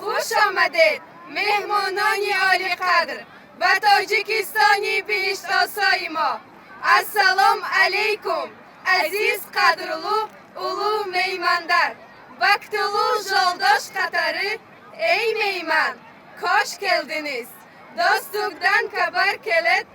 Хуш омадед, меҳмонони олиқадр, ба Тоҷикистони биҳиштосои мо. Ассалом алейкум, азиз қадрлу улуғ меймандар. Бактулу жолдош қатары, эй мейман, кош келдиниз. Достугдан кабар келет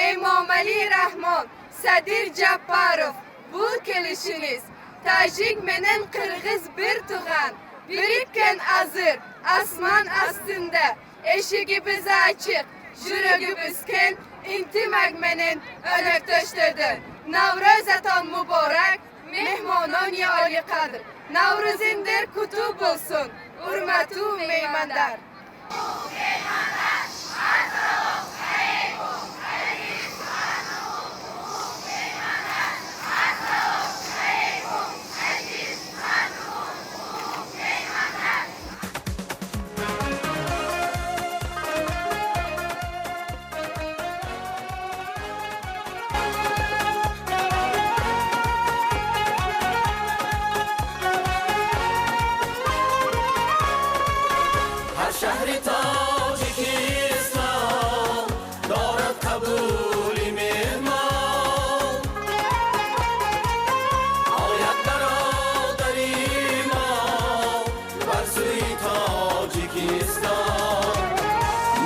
Эмомалӣ Раҳмон, Садир Ҷапаров, бул келишиниз. Тажик менен кыргыз бир тууган, бириккен азыр асман астында. Эшигибиз ачык, жүрөгүбүз кең, ынтымак менен өнөктөштөдү. Наврӯзатон муборак, меҳмонони олиқадр. Наврӯзиңдер куту болсун, урматтуу меймандар. Ҳар шаҳри Тоҷикистон дорад қабули меҳмон. Ояд бародари мо бар сӯи Тоҷикистон.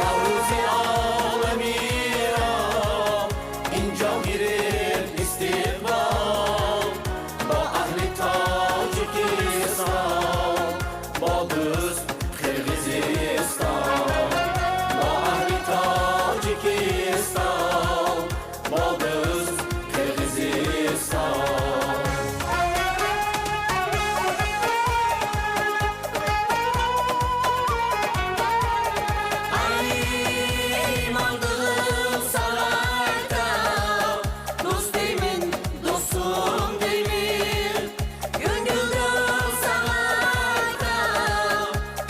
Наврӯзи оламиро инҷо гирифт истиқбол. Бо аҳли Тоҷикистон, бо дӯст Қирғизистон, бо аҳли Тоҷикистон, бо дӯст Қирғизистон. Ай, мандığım sarayda dost deymin, dostum deymin. Yüngüldüm sarayda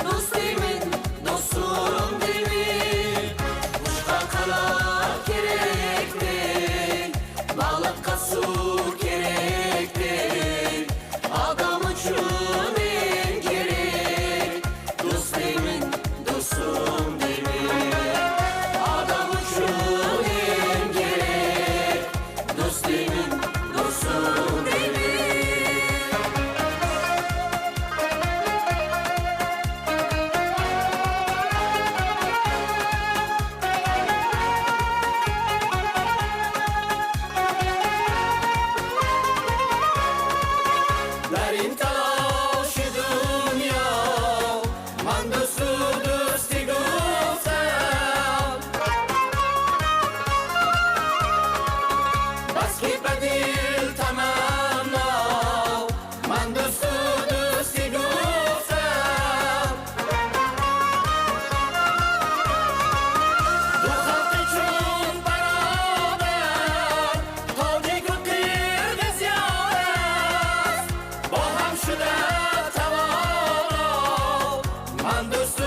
dost deymin, dostum deymin. Kuşka kanat kerektir, balıkka su kerektir. Adam üçün en kerek, dost deymin, dostum deymin. Adam üçün en kerek, dost deymin, dostum deymin. Дар ин талоши дунё ман дӯсту дӯстӣ гуфтам. Бас ки ба дил таманно ман дӯсту дӯстӣ гуфтам. Ду халқи чун бародар, тоҷику қирғиз ёр аст. Бо ҳам шуда тавоно ман дӯсту